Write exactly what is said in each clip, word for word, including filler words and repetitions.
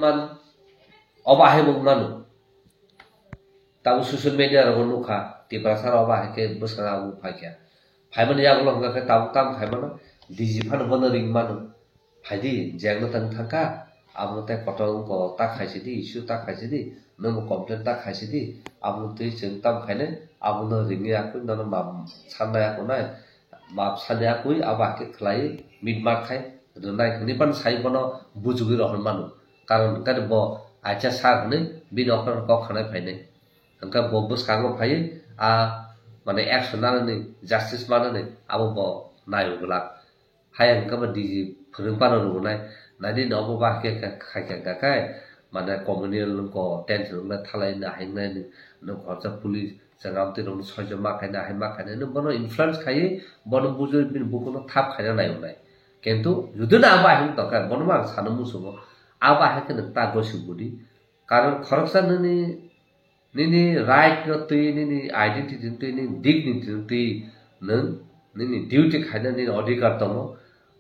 man, obo ahai bo mano. Tabuk social media rogo nukha, Tiprasa rok obo ahai khe bwskango abo phaikha. Phaimani yagulo hwnkha khe tabuk tamo khaimano, D G phano bono ring mano. Phaidi, jeng no tang thangkha, abono tei kotor wngkha, ta khaisidi, issue ta khaisidi, nwngbo complain ta khaisidi, abono twi chwng tamo khainai, abono ringwi yakwi nono mam sanna yakunai, mam sanna yakwi abo hakhe khlaiwi mitma khai rwnai hwnwi phano sai bono bujugwi rohor mano. Karon hwnkhe bo aisa sir hwnwi bini okra kok khanai phainai. Hwnkhe bo bwskango phaiwi a mane action nanani, justice manani abo bo naio glak. Hai hwnkhe bo D G phwrwng phano rwnai. Nadi no obo ba khe khe khai khe khe khai mane communal ko tension wngna thalai na hingnai no khorsa police chwng amtwi rokno soijo ma khaina hai ma khaina no bono influence khaiwi bono bujui bini bukuno thap khaina nai wngnai. Kintu judino abo ahing tongkha bono ma ang sano muchungo abo ahai khe nwng ta gosi budi. Karon khoroksa nini, nini right no twi, nini identity no twi, nini dignity no twi nwng nini duty khaina nini odhikar tongo.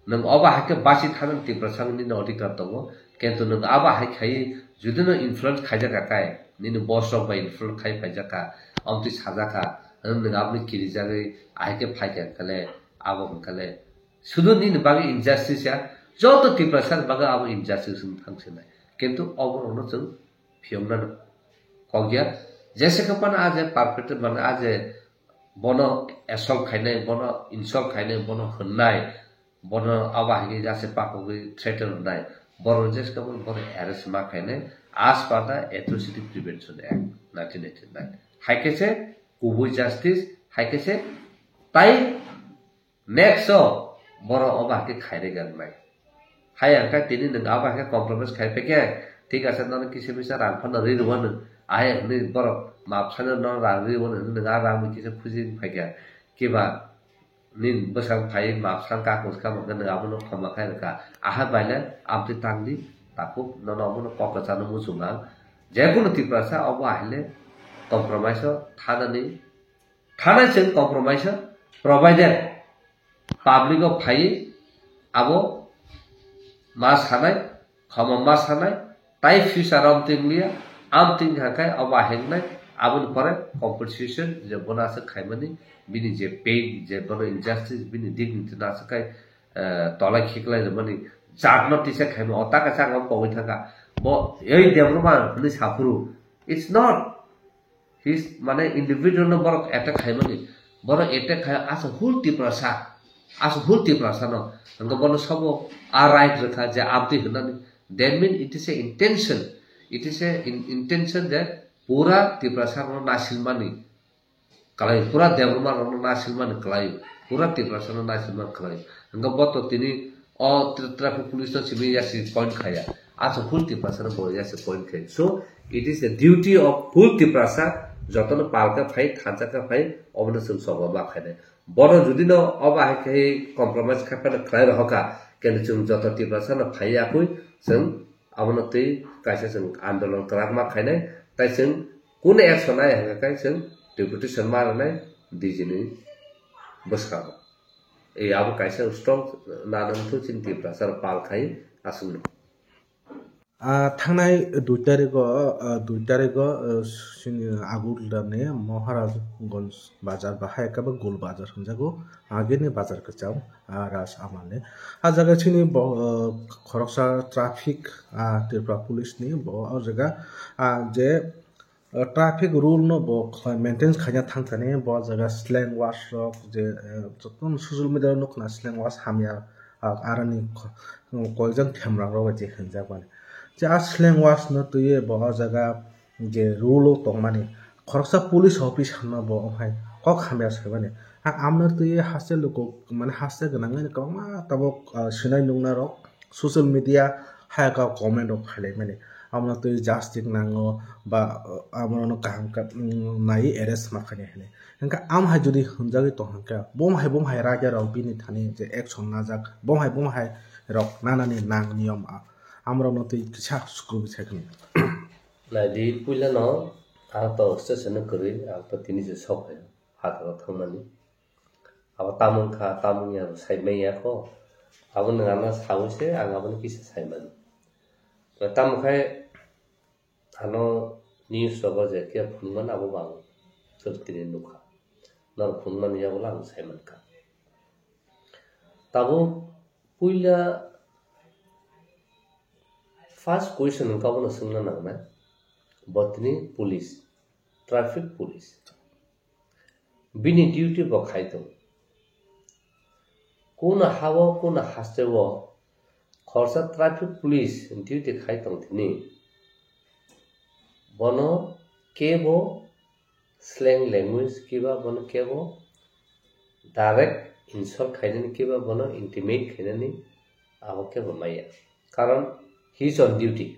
Nwng obo hai khe basi thangna Tiprasa nini odhikar tongo. Kintu nwng abo hai khai judino influence khaijak kha kai, nini boss rok bai influence khai phaijak kha, amtwi sajak kha, nwng aboni kirijagwi ahai khe phaikha kale, abo hwnkha le sudu nini bagwi injustice ya, joto Tiprasa ni bagwi abo injustice wng thang sinai. Kintu obo rokno chwng phiyokna kok ya. Jesa khe phano a je perpetrator mane a je bono assault khainai, bono insult khainai, bono hwnnai, bono abo hai khe jase pakogwi threaten rwnai, borok jesa khe bono arrest ma khainai as per the Atrocity Prevention Act nineteen eighty-nine. Hai khe se kubui justice, hai khe se tai Next o borok obo hai khe khairwi gwngnai. Hai ang khe tini nwng abo hai khe compromise khai phaikhe, thik ase nono kisa misa rang phano rwi rwmano. Ahai hwnwi borok map sano nono rang rwi rwmano hwnwi nwng a rang bai kisa khuji wng phaikha. Kiba nini bwsang phai map san kaku kha hwnkhe nwng abono khoma khai rwkha. Ahai baile amtwi tangdi takhuk nono omono kok kwchangno muchung ang. Jekunu Tiprasa obo ahai le compromise o thanani Thanai chwng compromise o, provided public o phaiwi abo ma sanai, khoma ma sanai, tai future o amtwi wngliya, amtwi wngkha khe abo ahai wngnai, aboni pore compensation je bono aswk khaimani, bini je pain, je bono injustice, bini dignity no aswk khai, eh, tolai khiklai rwmani, jat no tisa khaima, o ta kaisa ang abo kogwi thangkha, bo ei Debbarma hwnwi saphuru, it's not. His, mane individual no borok attack khaimani, borok attack khai as a whole Tiprasa, as a whole Tiprasa no, hwnkhe bono sabo a right rwkha je amtwi hwnani. That mean it is a intention, it is a in-, intention je pura Tiprasa no nasilmani kwlai, pura Debbarma no nasilmani kwlai, pura Tiprasa no nasilmani kwlai. Hwnkhe bo to tini O tra-, traffic police no simi yasi point khaya. Aso full Tiprasa no bo yasi point khaya. So, it is the duty of full Tiprasa, jotono palka phai, thansa ka phai, obono chwng choba ba khainai. Bono judi no obo hai khai compromise khai phano khlai rohoka, kene chwng joto Tiprasa no phai yakui, chwng abono twi kaisa chwng andolon kwrak ma khainai, tai chwng kunu action nai hwnkha khe chwng deputation ma rwnai D G ni bwskango. E abo kaisa strong nana wngthu chini Tiprasa rok pal khai aswkno. Ah, thangnai dui tarigo, ah, dui tarigo, ah, chini Agartala ni Maharajganj bazar bahai khe bo Gul bazar hwnjago, agini bazar kwcham, ah, Ras Amal ni. Ah jaga chini bo, ah, khoroksa traffic, ah, Tripura police ni bo o jaga, ah, je, ah, traffic rule no bo khlai maintain khaina thangthani bo jaga slang words rok je, eh, jotono social media o nukna slang words hamya, ah, aroni ko-, koijon themrang rok bai je hwnjak mani. Je a slang words no twiwi bo o jaga je rule o tongmani khoroksa police officer no bo hai kok hamya saimani. A amno twiwi haste luku mane haste gwnangwi kwbangma tabuk, ah, sinai nukna rok social media hayaka comment rok phailaimani. Amno twi justice nango ba, uh, amno kaham khe, mm, nai arrest ma khainai hinwi. Hwnkhe am hai jodi hwnjagwi tong hwnkhe, bom hai bom hai raida rok bini thani je action najak, bom hai bom hai rok nanani nang niyom, ah, amrokno twi kisa sukru bwsai khwlai. Naidi puilano ang to station no kwrwi, ang to tini se sok hai, hatharo thangmani. Abo tamung kha, tamung ya, sai manya kho. Abo nwng ano sawi se, ang abono kisa sai mano. Tamo khai ano news rogo je khe phunukmani abo bo ang tini nukha. Norok phunukmani yagulo ang saimankha. Tabuk puila first question wngkha, abono swngna nangnai. Bo tini police, traffic police. Bini duty bo khai tongo. Kuna ha-o, kuna haste-o khorsa traffic police duty khai tong thini. Bono kebo slang language kiba bono kebo direct insult khainani kiba bono intimidate khainani abo kebo maya. Karon he is on duty.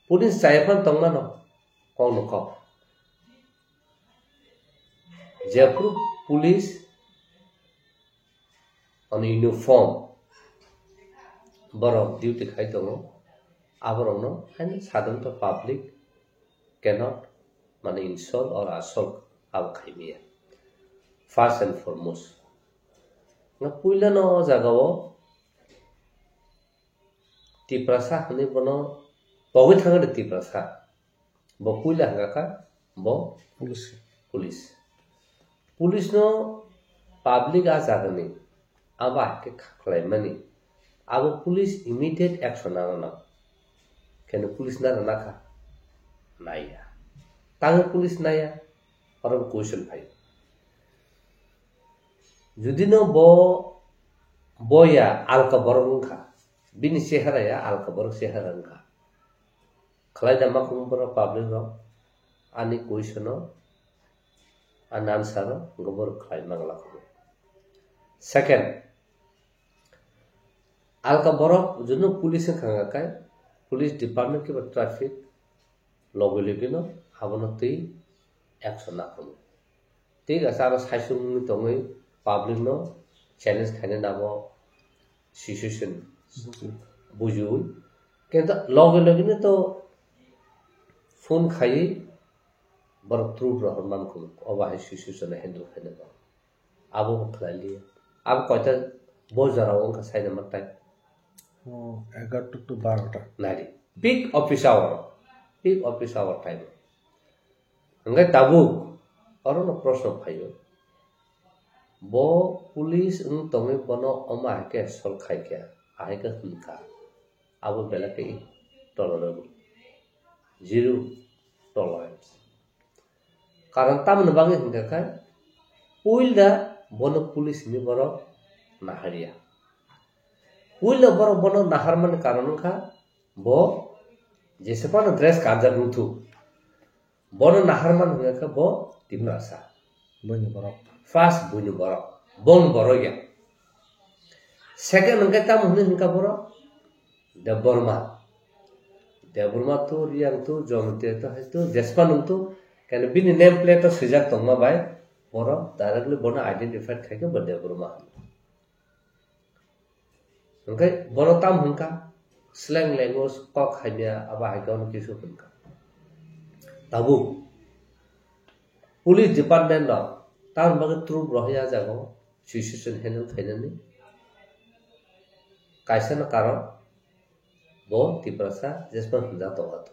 Police chaya phano tongmano, kokno kok. Jephuru police on uniform borok duty khai tongo, aborokno haino sadharanto public cannot, mane, insult or assault abo khai maya. First and foremost. Nga puilano o jagao Tiprasa hwnwi bono togwi thangani Tiprasa. Bo puila hwnka kha bo Police. Police. Police no public a jagani abo hai khe kha khlaimani. Abo police immediate action nana nang. Keno police nana nakha. Naiya. Tangwi police naiya. Oro question phai. Judino bo, bo ya alka borok wngkha, bini chehara ya alka borok chehara wngkha. Khlaina ma khum borok public rok ani question o, ani answer o wngkha borok khlai mangla khum. Second, alka borok judino police wngkha khe police department kiba traffic logi logi no abono twi action nakhum. Thik ase, aro saisung wngwi tongwi public no challenge khainani abo situation bujiwi. Kintu logi logi no to phone khaiwi borok proof rohor mankhu, obo hai situation no handle khainani. Abo bo khlai liya. Abo koita bo jora o wngkha saina ma time. Oh, egarota to barota. Nari. Peak office hour. Peak office hour time. Hingke tabuk oro no proshno phaio. Bo police wng tongwi bono omo hai khe assault khai kha, ahai khe hwn kha. Abo belai khe tolerable. Zero tolerance. Karon tamoni bagwi hingka khe, puila bono police ni borok naharya. Puila borok bono naharmani karon wngkha, bo jesa phano dress kanjak wngthu, bono naharmani hingka khe bo Tiprasa. Buini borok. First buini borok, bong borok ya. Second hingka tamo hwnwi hingka borok, Debbarma. Debbarma tu, Riang tu, Jamatia tu, hai tu, Jespa nung tu, kene bini name plate o swijak tongma bai, borok directly bono identified khai khe bo Debbarma. Hingke bono tam hingka, slang language kok hamya abo hai khe ono kisu hingka. Tabuk, police department rok, tam bagwi trup rohya jago, situation handle khainani. Kaisa no karon bo Tiprasa jesma hwnjak tongo.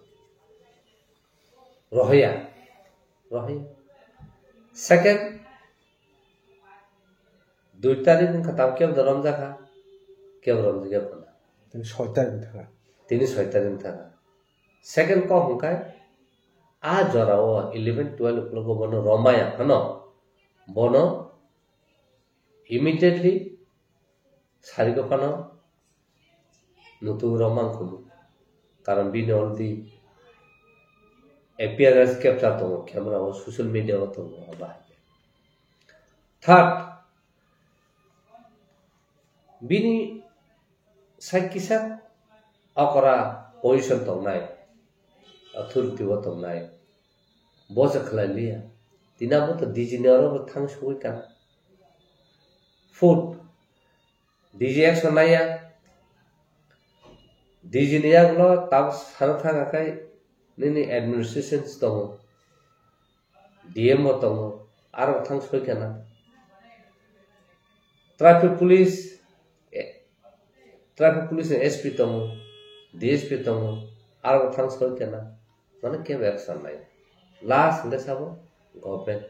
Rohya. Rohya. Second, dui tarik wngkha tam kebo da romjakha, kebo romjakya phano. Tini soi tarik wngkha. Tini soi tarik wngkha. Second kok hwnkhe a jora o eleven twelve o'clock o bono romaya phano bono immediately sarigo phano nutung rok mankhumu. Karon bini already appearance capture tongo, camera o, social media o tongo, abo hai. Third, bini side kisa okra position tongnai, authority o tongnai, bo se khlai liya. Tini abo to D G ni oro bo thang sugui kana. Fourth, D G action naiya. D G ni yagulo tabuk sana thang khe nini administrations tongo, D M o tongo, aro thang soi kana. Traffic police, eh, traffic police ni S P tongo, D S P tongo, aro thang soi kena, mane kebo action nai. Last hingke sabo government.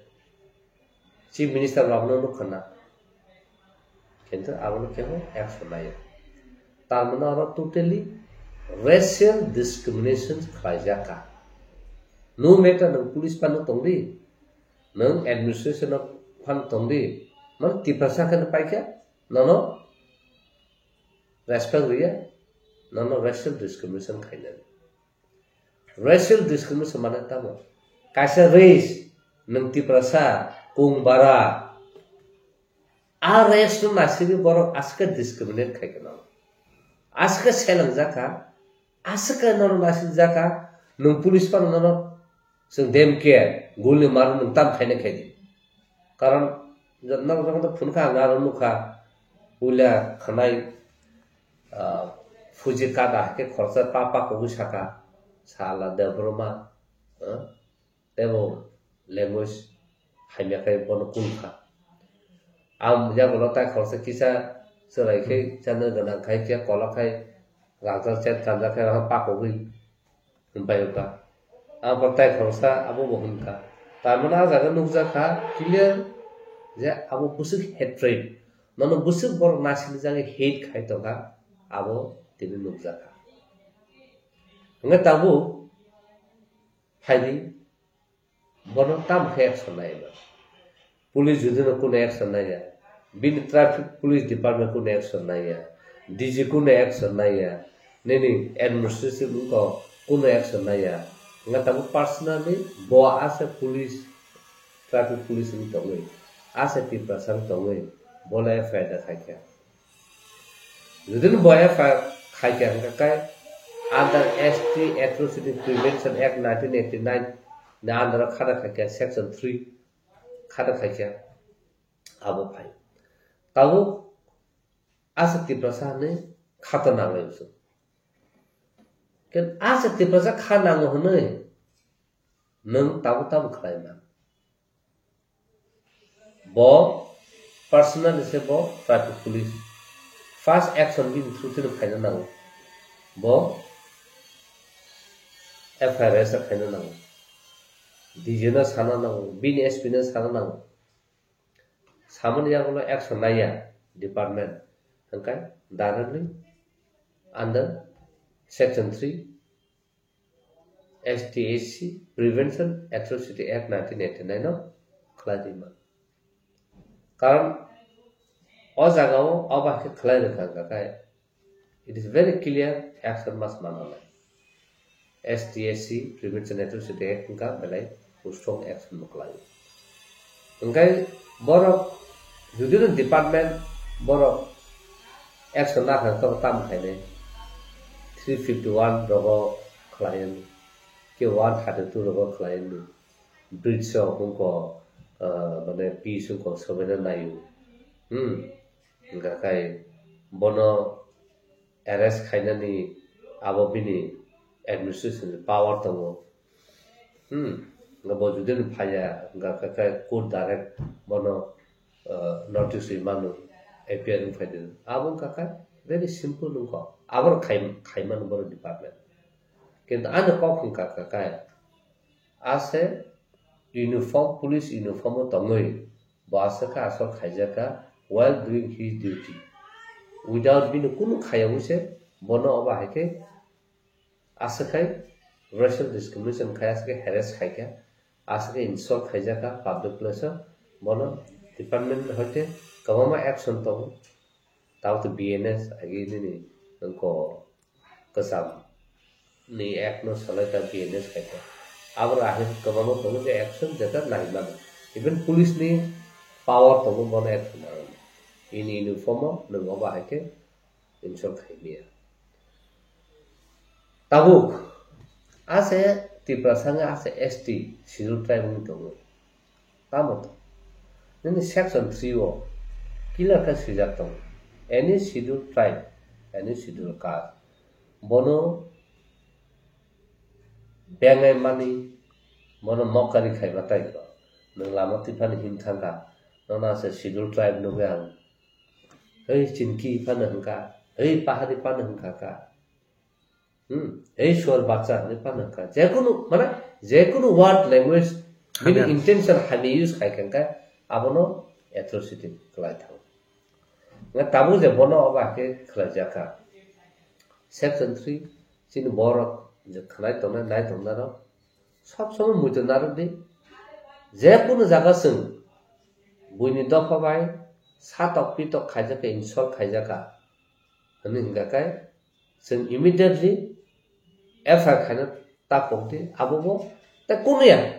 Chief Minister rokno nukha na. Kintu abono kebo action nai. Tar mane oro totally racial discrimination khlaijak kha. No matter nwng police phano tongdi, nwng administration o phano tongdi, mane Tiprasa khe paikha, nono respect riya, nono racial discrimination khainani. Racial discrimination mane tamo? Kaisa race, nwng Tiprasa, Kung Bara, a race no nasiri borok aswk discriminate khai khe no. Aswk selangjak kha, aswk no nasijak kha, nwng police phano nono chwng dem khe guli maro nwng tam khaina khaidi. Karon norok jokhon phun kha ang aro nukha, puila khanai, ah, fuji kada ke khoroksa pa pa kogwi saka, sala Debbarma, ah, tebo language hamya khe bono kung kha. Ang yagulo tai khoroksa kisa chwrai khe chana gwnang khai khe kolok khai rangchak chet kanjak khe pa kogwi. Hwnpai wngkha. Abo tai khoroksa abo bo hwnkha. Tar mane ah jaga nukjak kha clear je abo bwswk hatred. Nono bwswk borok nasiljakgwi hate khai tongkha abo tini nukjak kha. Hwnkhe tabuk phaidi bono tamo khe action nai ba. Police judino kuno action naiya, bini traffic police department kuno action naiya, D G kuno action naiya, nini administration wngkha kuno action naiya. Wngkha tabuk personally bo asa police, traffic police wng tongwi, asa Tiprasa wng tongwi, bola F I R da khaikha. Judino bo F I R khaikha wngkha khe under S T Atrocity Prevention Act nineteen eighty-nine ni under o khada khaikha section three. Khada khaikha abo phai. Tabuk asa Tiprasa hinwi khata nanglai usu. Ken asa Tiprasa kha nango hinwi nwng tabuk tabuk khlai man. Bo personally se bo traffic police. First action bini through tini phaina nango. Bo F I R register khaina nango. D G no sana nango, bini S P no sana nango. Samani yagulo action naiya department. Hwnkhe directly under section three S T A C Prevention Atrocity Act nineteen eighty-nine no khlai di man. Karon o jaga o obo hai khe khlai rwkha hwnkha khe it is very clear action mas mananai. S T A C Prevention Atrocity Act wngkha belai strong action bo khlai. Hwnkhe borok judino department borok action nakha khe tamo khainai three fifty one rogo khlai. Ke one thirty two rogo khlai nw. Bridge o hwnko, ah, mane peace hwnko sobaina naio. Hmm. Hwnka khai bono arrest khainani abo bini administration ni power tongo. Hmm. Hwnka bo judino phaiya, hwnka khai court direct bono, ah, notice rwi mano, F I R wng phai di. Abo hwnka khai very simple wngkha. Abo khai, khai mano bono department. Kintu ani kok hwnka kha khe, ase uniform, police uniform o tongwi bo aswk khe aswk khaijak kha while doing his duty. Without bini kunu khayangwi se bono obo hai khe aswk khai racial discrimination khai, aswk khai harass khai kha, aswk khai insult khaijak kha public place o, bono department hoite kwbangma action tongo. Tao to B N S agi nini wngko kwcham ni act no salai ta B N S khai ta. Abro ahai kwbangma tongo je action jeta nai mano. Even police ni power tongo bono action nai mano. Ini uniform o nwng obo hai khe insult khai maya. Tabuk ase Tiprasa wngkha ase S T schedule tribe wngwi tongo. Tamo to. Nini section three o clear khe swijak tongo. Any schedule tribe, any schedule caste. Bono bengai mani, bono mokari khai batai ko. Nwng lama twi phano hin thangkha. Nono ase schedule tribe nugwi ang. Hei chinki phano hwnkha. Hei pahari phano hwnkha kha. Hmm, ei suar bacha hinwi phano wngkha. Jekunu, mane, jekunu word language, bini Hamya. Intention hamya use khai khe wngkha, abono atrocity khlai thango. Nga tabuk je bono oba khe khlai jakha. Section three, chini borok je khlai tongnai, nai tongnai rok, sob somoi muitu narwk di. Jekunu jaga chwng buini dopha bai satok pitok khaijak kha, insult khaijak kha, hwnwi hwnkha khe, chwng immediately F I R khaina ta pok di, abo bo ta kunu ya.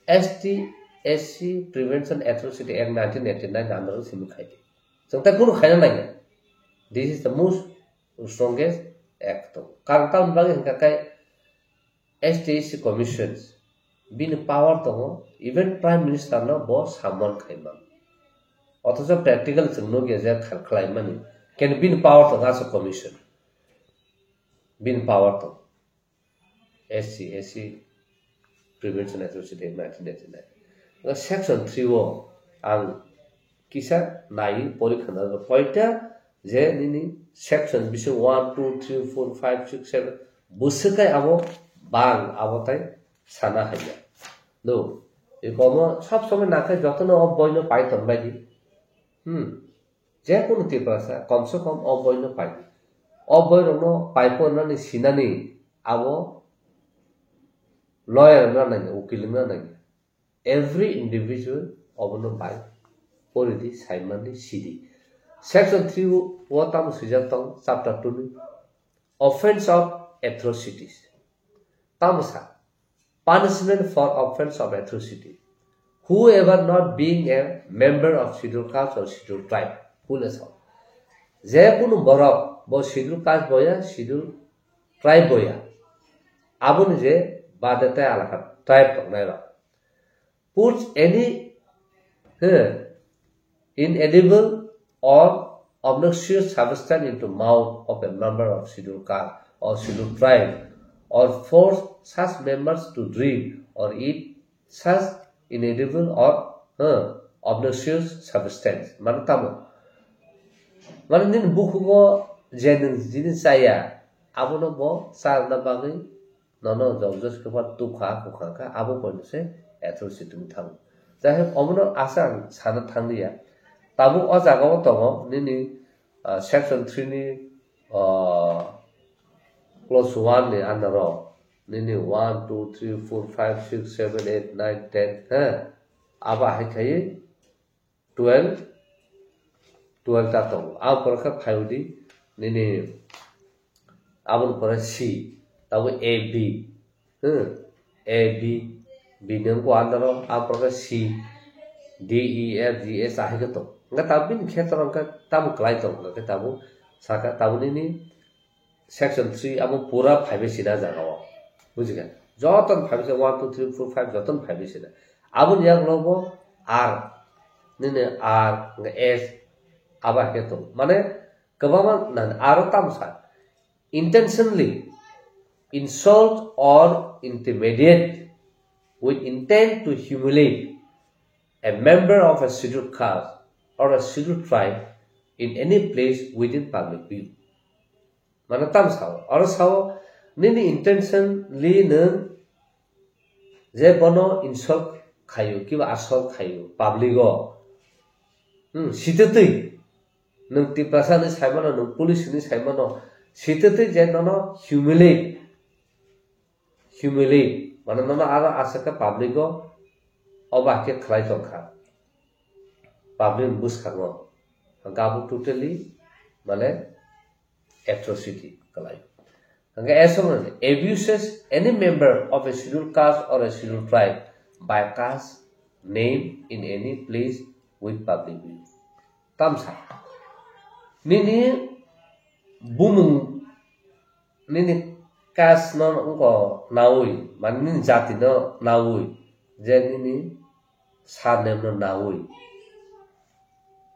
S T, S C Prevention Atrocity Act nineteen eighty-nine under o simi khai di. Chwng ta kunu khaina nai ya. This is the most strongest act. Karon tamni bagwi hwnkha khe S T S C commissions, bini power tongo, even Prime Minister no bo summon khai mano. Othocho practical chwng nukya je khal khlai mani, kene bini power tongo aswk commission, bini power tongo. S C, S C Prevention Atrocity Act nineteen eighty-nine. Section three o ang kisa nai porikha na poita je nini section bisi one, two, three, four, five, six, seven bwswk kai abo bang abo tai sana haiya. No, ikomo sab somoi nakhai jotono o boino pai tonbai di. Hmm. Jekunu Tiprasa komse kom o boino pai di. O boirokno paipo nani sinani abo lawyer wngna nangya, ukil wngna nangya. Every individual obono bai poridi, saimani, sidi. Section three o tamo swijak tong, chapter two ni offense of atrocities. Tamo sa, punishment for offense of atrocity. Whoever not being a member of scheduled caste or scheduled tribe, hule sa. Je kunu borok bo scheduled caste boya, scheduled tribe boya. Aboni je bade tai alaka tribe tongnai rok. Puts any, eh, inedible or obnoxious substance into mouth of a member of scheduled caste or scheduled tribe, or force such members to drink or eat such inedible or, eh, obnoxious substance. Mane tamo? Mane nini bukhugo je nwng jinis chaya, abono bo charwna bagwi nono jobjos khe ba tukha, kwkha kha, abo poino se atrocity wng thango. Jai hok, omono asa ang sana thang liya. Tabuk o jaga o tongo nini, ah, section three ni, ah, clause one ni under o nini one, two, three, four, five, six, seven, eight, nine, ten, ha? Abo hai khai twelve, twelve ta tongo. Ang pore khe phai udi nini aboni pore C, tabo A B, hmm, A B, B ni wngkha under o, ang pore khe C, D, E, F, G, H ahai khe tongo. Hwnkhe tabuk bini khetra hwnkhe tamo kwlai tongo, hwnkhe tabuk saka tabuk nini section three abo pura phaibai sina jaga o. Bujikha? Joto ni phaibai sina, one, two, three, four, five joto ni phaibai sina. Aboni yak logo R, nini R, hwnkhe S, abo hai khe tong. Mane, kwbangma nani R o tamo sa. Intentionally insult or intimidate with intent to humiliate a member of a scheduled caste or a scheduled tribe in any place within public view. Mane tam sao, oro sao, nini intentionally nwng je bono insult khaio, kiba assault khaio, public o. Hmm, sitwtwi. Nwng Tiprasa ni saimano, nwng police ni saimano, sitwtwi je nono humiliate, humiliate, mane nono aro aswk khe public o obo hai khe khlai tongkha. Public ni bwskango. Hwnkhe abo totally, mane, atrocity kwlai. Hwnkhe S one abuses any member of a scheduled caste or a scheduled tribe by caste name in any place with public view. Tamsa. Nini bumung, nini caste no wngkha nawi, mane nini jati no nawi, je nini surname no nawi.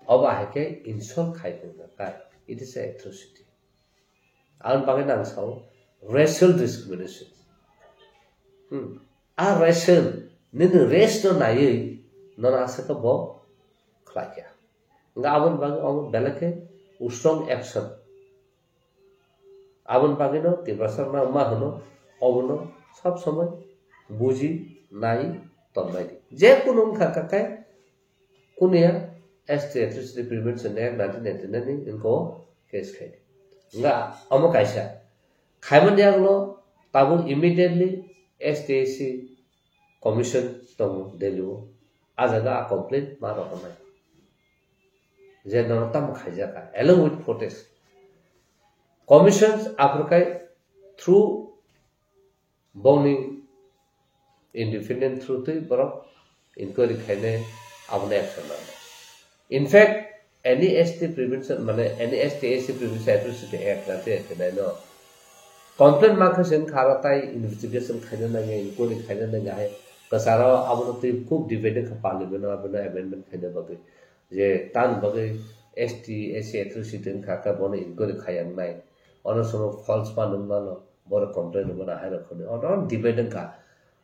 Obo hai khe insult khai tongkha. It is a atrocity. Aboni bagwi nang sao racial discrimination. Hmm. A racial, nini race no naiwi nono aswk khe bo khlai kha. Hwnkhe aboni bagwi omo belai khe strong action. Aboni bagwino Tiprasa ma, ma hwno, obono sob somoi buji nai tongnai di. Je kunu wngkha kha khe kunuya S T Atrocity Prevention Act nineteen eighty-nine ni wngkha o case khai di. Wngkha omo kaisa. Khaimani yagulo tabuk immediately S T A C commission tongo Delhi o. A jaga a complaint ma rohornai. Je nono tamo khaijak kha, along with protest. Commissions aphuru khai through bongni independent through twi borok inquiry khainai, abono action nangnai. In fact, any S T prevention, mane any S T A C prevention atrocity act na te khainai no. Complaint ma khe sen khara tai investigation khaina nangya, inquiry khaina nangya hai. Kasaro abono twi khub debate kha parliament o, abono amendment khaina bagwi. Je tan bagwi S T, S C atrocity wngkha khe bono inquiry khayang nai. Ono sono false pa nung mano, borok complain rwmano hai rok hwnwi. Ono debate wngkha.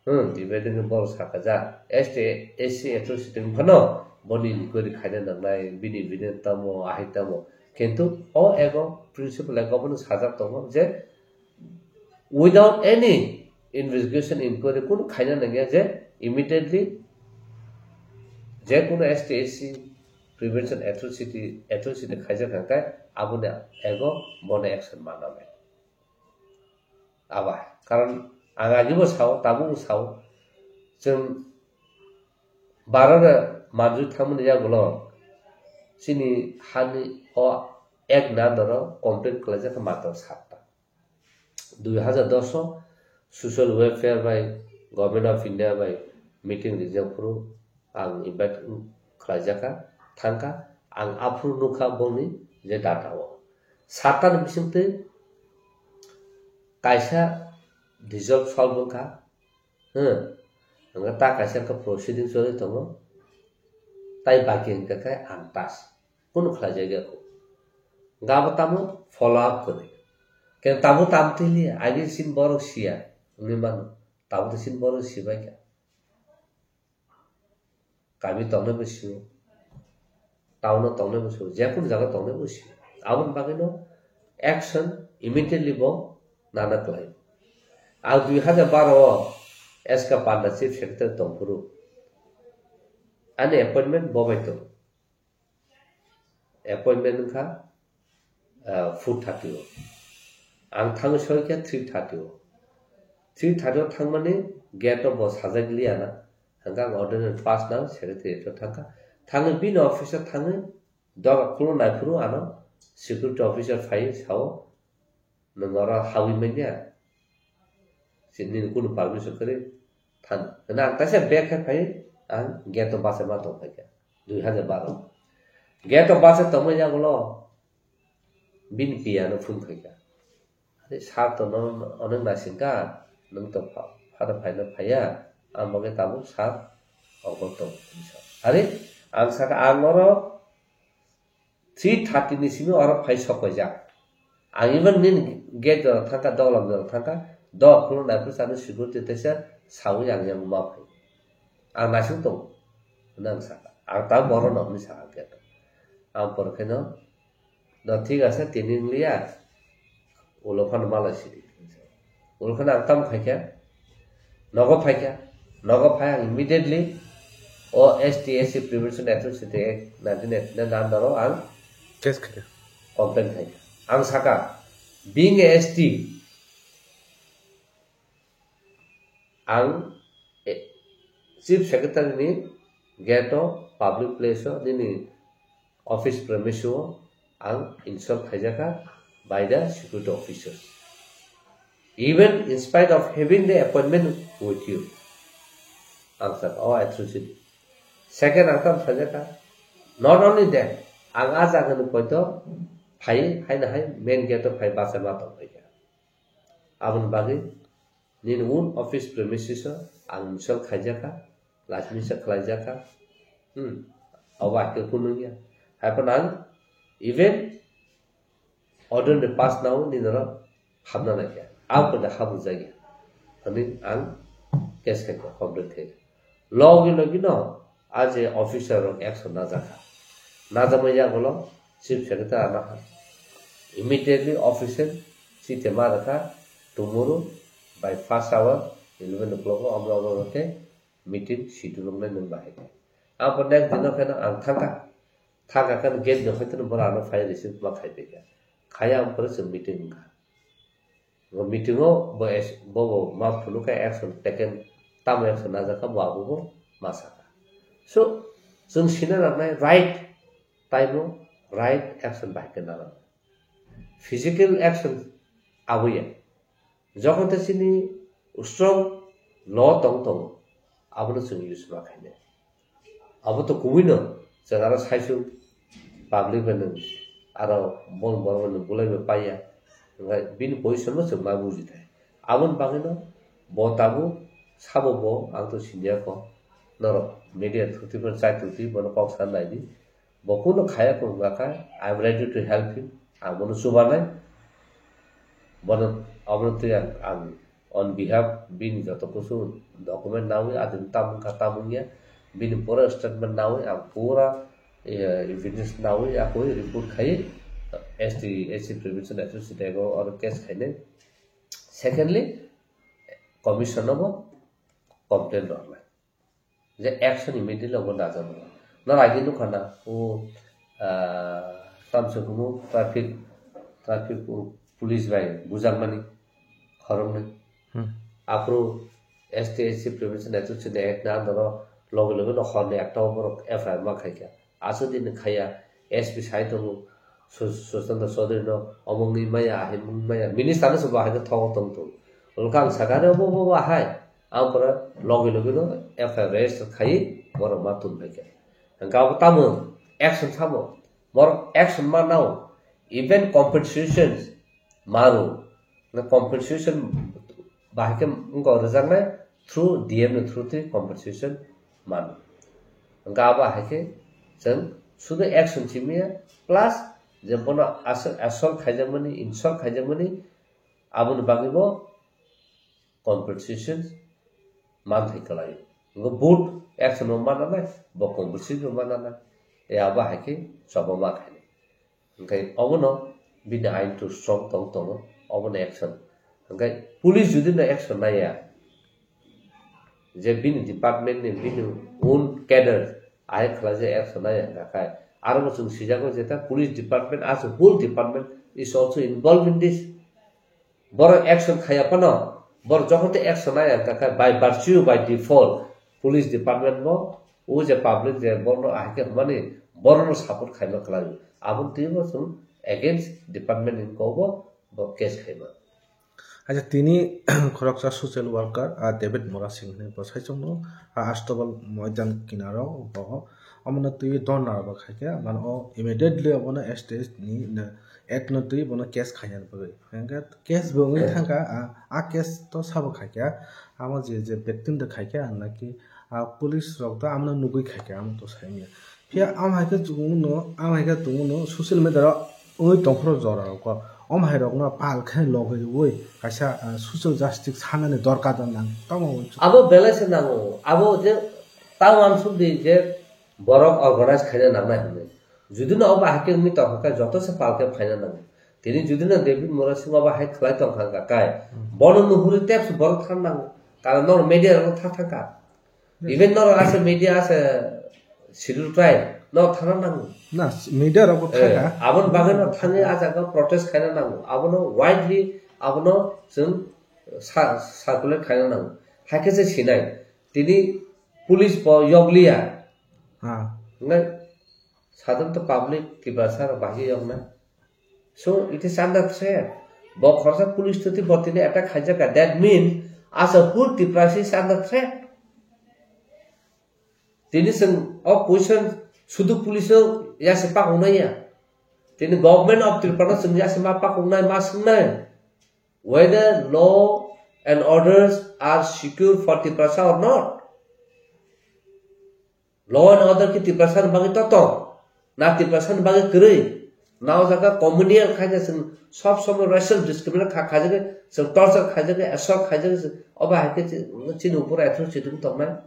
Hmm, debate wngwi borok sakha ja, S T, S C atrocity wngphano boni inquiry khaina nangnai, bini bini tamo, ahai tamo. Kintu o ego principle ego bono sajak tongo je without any investigation inquiry kunu khaina nangya je immediately je kunu S T S C prevention atrocity, atrocity khaijak kha khe aboni ego bono action manna bai. Aba, karon ang agibo sao, tabukbo sao, chwng barana manjui thangmani yagulo chini hani o ek nandoro complaint khlaijak kha matro satta. Dui hajar dos o Social Welfare bai Government of India bai meeting rijak phuru ang invite khlaijak kha, thangkha, ang aphuru nukha bongni je data o. Satta ni bisingtwi kaisa dissolve solve wngkha, hmm, hwnka ta kaisa khe proceeding choli tongo, tai baki hwnka khe ang tas, kunu khlaijak ya kho. Hwnka abo tamo follow up kwrwi. Khe tamo tam twi liya, agini sin borok siya, wngwi mano, tamo to sin borok sibai kha. Kami tongnai bo sio, town o tongnai bo sio, jekunu jaga tongnai bo sio. Aboni bagwino action immediately bo nana kwlai. Ang dui hajar baro o S K Panda Chief Secretary tongphuru ani appointment bo bai tong. Appointment wngkha ah, four thirty o. Ang thangwi soi khe three thirty o. Three thirty o thangmani gate o bo sajak liya na. Hwnka ang ordinary pass nang secretariat o thangkha. Thangwi bini office o thangwi doga khulna naiphuru ano security officer phaiwi sao, "Nwng oro hawi manya?" Sini kunu permission kwrwi than. Hwnwi ang kaisa bag khe phai ang gate o bachai ma tong phaikha. Dui hajar baro. Gate o bachai tongmani yagulo bini piya no phone khaikha. Are sir to no onek naisingkha, nwng to pha-, phano phaino phaiya, ang bagwi tabuk sir obo tong. Are ang sakha ang oro three thirty ni simi oro phai sokpaijak. Ang even nini gate jora thangkha, doglam jora thangkha, dog khuluk naiphuru chani security teisa sawi ang yang ma phai. Ang naising tongo, hwnwi ang sakha. Ang ta borok no hwnwi sakha gate o. Ang pore khe no, no thik ase, tini wngliya, ulo phano malai sidi. Ulo kheno ang tamo khaikha, nogo phaikha, nogo phai ang immediately o S T S C Prevention Atrocity Act nineteen eighty-nine under o ang case khaikha, complaint khaikha. Ang sakha, being a S T, ang, eh, Chief Secretary ni gate o, public place o, nini office premise o ang insult khaijakha by the security officers. Even in spite of having the appointment with you. Ang sakha, oh, atrocity. Second, ang tam sajakha. Not only that, ang a jaga ni poito phai, haino hai main gate o phai bachai ma tong phaikha. Aboni bagwi nini own office premises o ang insult khaijakha, lachi misa khlaijakha. Hmm. Abo akhir phunuk ya. Haiphano ang even order ni pass nao nini oro hapna naikha. Ang pwda habuk jagya. Hwnwi ang case khaikha, complaint khaikha. Logi logi no a je officer rok action najakha. Najakmani yagulo Chief Secretary ano ha. Immediately officer Tite ma rwkha tomorrow by first hour eleven o'clock o omo omo khe meeting schedule wngnai nwng bahai khe. Ang bo next din o pheno ang thangkha. Thangkha khe gate ni hoiteno boro ano phai receive ma khai phaikha. Khai ang pore chwng meeting wngkha. Bo meeting o bo es-, bo bo ma phunukha action taken, tamo action najakha bo abo bo ma sakha. So, chwng sina nangnai right time o right action bahai khe nangnai. Physical action abo ya. Jokhon tei chini strong law tong tongo, abono chwng use ma khainai. Abo to kubui no, chwng aro saichung public bai nwng aro bol bol bai nwng bulai bai paiya. Hwnkhai bini position no chwng ma buji thai. Aboni bagwi no bo tabuk sabo bo ang to siniya kho. Norok media thwtwi phano chai twtwi bono kok san nai di. Bo kuno khaya kung kha, I am ready to help him. Ang bono chubanai. Bono, abono twi ang, ang on behalf bini joto kusu document nawi, adin tamung kha tamung ya. Bini pura statement nawi, ang pura, eh, evidence nawi, akoi report khai, S T, S C Prevention Authority dego oro case khainai. Secondly, commission no bo complain rwnai. Je action immediately obo dajak. Nor agi nukha na, o, ah, tamsa kumu traffic, traffic o police bai bujakmani khoroknwi. Hmm. Aphuru S T S C Prevention Authority ni act ni under o loge loge no horni ekta o borok F I R ma khaikha. Aswk din khaiya, S P sai tongo, Su-, Sushanta Chaudhary no omo wngwi maya, ahai wngwi maya, minister no se bo ahai khe thogo tong tong. Ulka ang sakha de bo, bo, bo ahai. Ang pore logi logi no F I R register khai borok ma tun bai khe. Hwnkhe abo tamo action samo. Borok action ma nao. Even compensation maro. Na compensation bahai khe wngkha rwjaknai through D M ni through twi compensation mano. Hwnkhe abo hai khe chwng sudu action simiya plus je bono as-, assault khaijakmani, insult khaijakmani, aboni bagwi bo compensation manthai kwlaio. Hwnkhe both action bo mananai, bo compensation bo mananai. E abo hai khe choba ma khainai. Hwnkhe obono bini ain to strong tong tongo, obono action. Hwnkhe police jodi no action naiya, je bini department ni bini own cadre ahai khlai je action naiya hwnkha khai, aro bo chwng sijago je ta police department as a whole department is also involved in this. Borok action khaiya phano, borok jokhon tei action naiya hwnkha khe by virtue, by default, police department bo o je public je borokno ahai khe hwnmani borokno support khaima kwlaio. Aboni twibo chwng against department ni kobo bo case khaima. Acha tini khoroksa social worker, ah, David Murasing hinwi bo saichung no, ah, Astobal Moidan kinaro bo omono twi dhorna bo khaikhe, mano o immediately obono S T S ni, ne, act no twi bono case khaina bagwi. Hwnkhe case bo wngwi thangkha, ah, a case to sabo khaikha, amo je, je victim de khaikha, naki, ah, police rok to amno nugwi khaikha, amo to saimya. Phiya amo hai khe chwngno, amo hai khe chwngno social media ro wngwi tongphuru jora rok. Amo hai rokno pal khe logwi ui kaisa, ah, social justice sanani dorkar nang tamo. Abo belai se nango. Abo je ta uansuk di je borok organize khaina nangnai hinwi. Judi no obo hai khe wngwi tongkha khe joto se pal khe phaina nango. Tini judi no David Murasing obo hai khlai tongkha kha kai. Hmm. Bono nuhuri tepsi borok thang nango. Karon nor media rok thang thang kha. Yes. Even norok asa media asa schedule tribe, norok thangna nango. Na, media rok bo Eh, thangkha. Aboni bagwi no thangwi a jaga protest khaina nango. Abono widely abono chwng sa-, circulate khaina nango. Hai khe se sinai. Tini police bo yokliya. Ha. Ngai sadhar to public Tiprasa rok bahai yokna. So it is under threat. Bo khoroksa police tuti bo tini attack khaijak kha. That means as a whole Tiprasa is under threat. Tini chwng o question sudu police o yase pakung nai ya. Tini government of Tripura no chwng yase ma pakung nai, ma swng nai. Whether law and orders are secure for Tiprasa or not. Law and order ki Tiprasa ni bagwi to tong? Na Tiprasa ni bagwi kwrwi? Na o jaga communal khaina chwng sob somoi racial discriminate kha, khaijagwi chwng torture khaijagwi, assault khaijagwi chwng obo hai khe chi-, chini upor atrocity wng tongnai.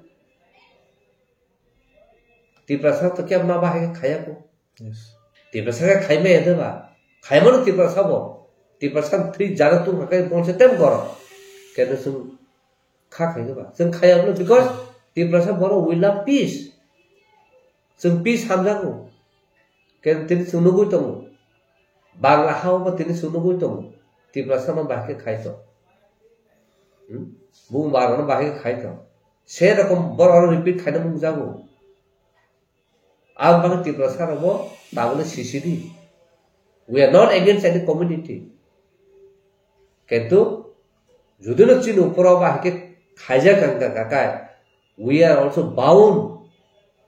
Tiprasa to kebo ma bahai khe khaya kho. Yes. Tiprasa khe khai maya de ba? Khai mano Tiprasa bo. Tiprasa thwi jana tungkha khe bonse tem goro. Keno chwng kha khaikhe ba. Chwng khaya hwno because Tiprasa borok we love peace. Chwng peace hamjago. Keno tini chwng nugwi tongo. Bangla hao bo tini chwng nugwi tongo. Tiprasa no bahai khe khai to. Hmm? Bumung barok no bahai khe khai to. Se rokom borok no repeat khaina mungjago. Ang bangwi Tiprasa rokbo tabukle sisidi. We are not against any community. Kintu judino chini uporo ba hake khaijak ang ka kakai, we are also bound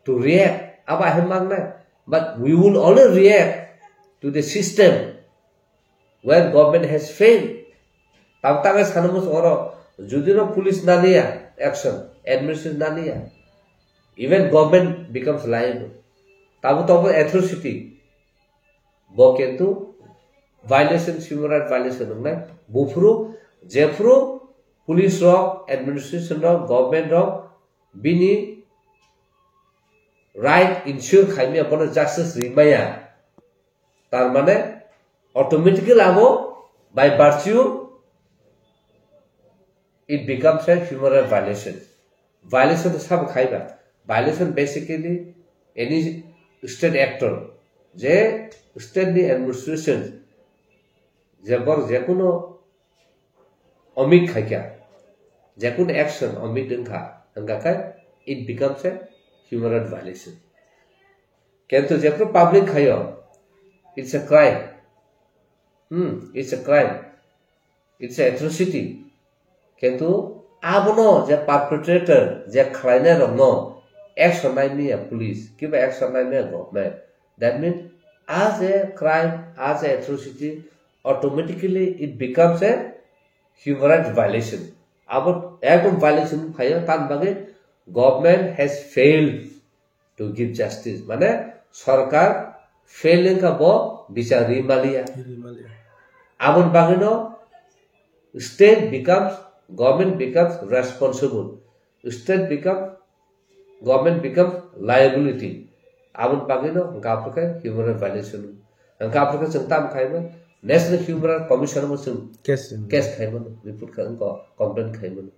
to react. Abo ahe mangnai. But we will only react to the system where government has failed. Tam tangwi sana muchung oro, judino police naliya action, administration naliya, even government becomes liable. Tabo tabo atrocity. Bo kintu violation, human right violation wngnai. Buphuru, jephuru police rok, administration rok, government rok bini right ensure khaimaya, bono justice rimaya. Tar mane automatically abo by virtue it becomes a human right violation. Violation to sabo khai ba. Violation basically any state actor je state ni administration je bor je kuno omit khaikha, je kuno action omit wngkha, wngkha khe it becomes a human right violation. Kintu jephru public khaio, it's a crime. Hmm, it's a crime. It's a atrocity. Kintu abono je perpetrator, je khlainai rokno action naimaya police, kiba action naimaya government. That means as a crime, as a atrocity, automatically it becomes a human rights violation. Abo ekdom violation khaio, tan bagwi government has failed to give justice. Mane sorkar fail wngkha bo bichar ri maliya. Ri maliya. Aboni bagwino state becomes, government becomes responsible. State becomes, government becomes liability. Aboni bagwino hwnkha aphuru khe human rights violation. Hwnkha aphuru khe chwng tamo khaima? National Human Rights Commission bo chwng case ring. Case khaimano, report kha, wngkha complaint khaimano.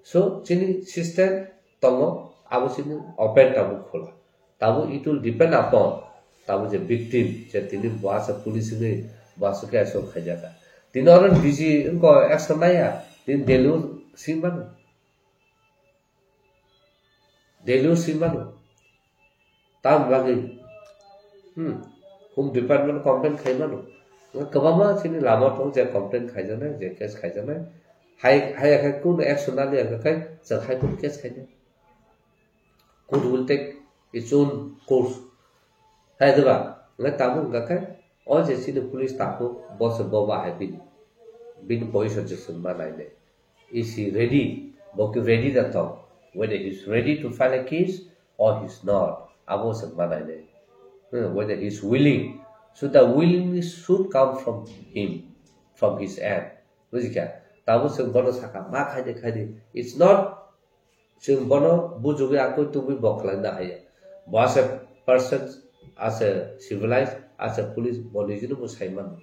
So, chini system tongo, abo chini open tabuk khula. Tabuk it will depend upon tabuk je victim, je tini bo asa police ni bo asa khe aswk khaijak. Tini oro D G wngkha action naiya, tini Delhi o swi mano. Delhi o swi mano. Tam bagwi, hmm, Home Department complaint khaimano. Kwbangma chini lama tongo je complaint khaijaknai, je case khaijaknai. Hai, hai khe kunu action naliya khe chwng High Court case khainai. Court will take its own course. Hai diba? Ngai tabuk hwnkha khe, o je chini police tabuk, bo se bo bahai bini. Bini position se chwng ma nainai. Is he ready? Bo khe ready da tong? Whether he is ready to file a case or he is not, abo se ma nainai. Hmm, whether he is willing. So the willingness should come from him, from his end. Bujikha? Tabuk chwng bono sakha, ma khaidi khaidi. It's not chwng bono bujugwi akoi tubui bo khlaina haya. Bo as a person, as a civilized, as a police, bo nijino bo sai mano.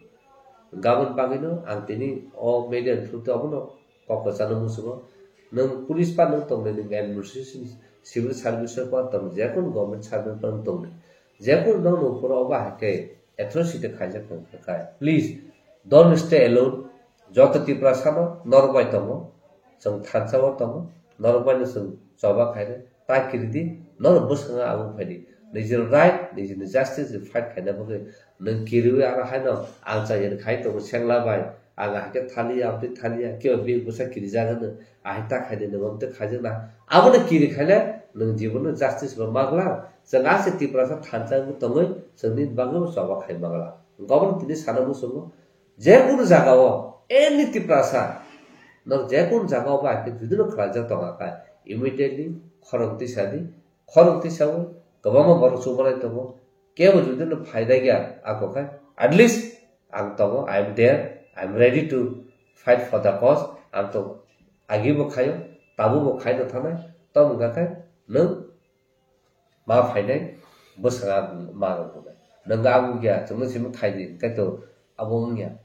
Gabon bagwino ang tini o media ni through te obono kok kwchano muchungo. Nwng police pa nwng tongnai, nwng administration, civil service pa tong, jekunu government servant pa nwng tongnai. Jekunu nwng nokphuru obo hai khe atrocity khaijak tong kha khe, please don't stay alone. Joto Tiprasa no norok bai tongo, chwng thansa o tongo, norok bai no chwng choba khainai, ta kiridi, norok bwskango abung phaidi. Nijini right, nijini justice ni fight khaina bagwi nwng kiriwi aro haino ang chayani khai tongo sengla bai, ang hai khe thaliya, amtwi thaliya, kiba bini bwsa kirijak hwno, ahai ta khaidi nwng amtwi khaijakna. Abono kiri khaile nwng jibono justice bo magwlak, chwng aswk Tiprasa thansa wngwi tongwi chwngni bagwi bo choba khai magwlak. Gobor tini sana muchungo, jekunu jagao, any Tiprasa, no jekunu jagao ba khe judino khlaijak tonga kha, immediately khorang tisadi, khorang tisawi kwbangma borok chubalai tongo, kebo judino phaidai ya ako khe, at least ang tongo, I am there, I am ready to fight for the cause, ang to agi bo khayo, tabuk bo khai no thanai, tamo hwnkha khe nwng ma phainai, bwskango ma rwknai. Nwng abuk ya, chwngno simi khaidi, hwnkhe to abo wngya.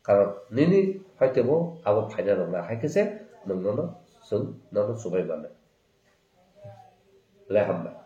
Karon nini phaitebo abo phaina rwna hai khe se nwng nono chwng nono chubai mano. Le hambai.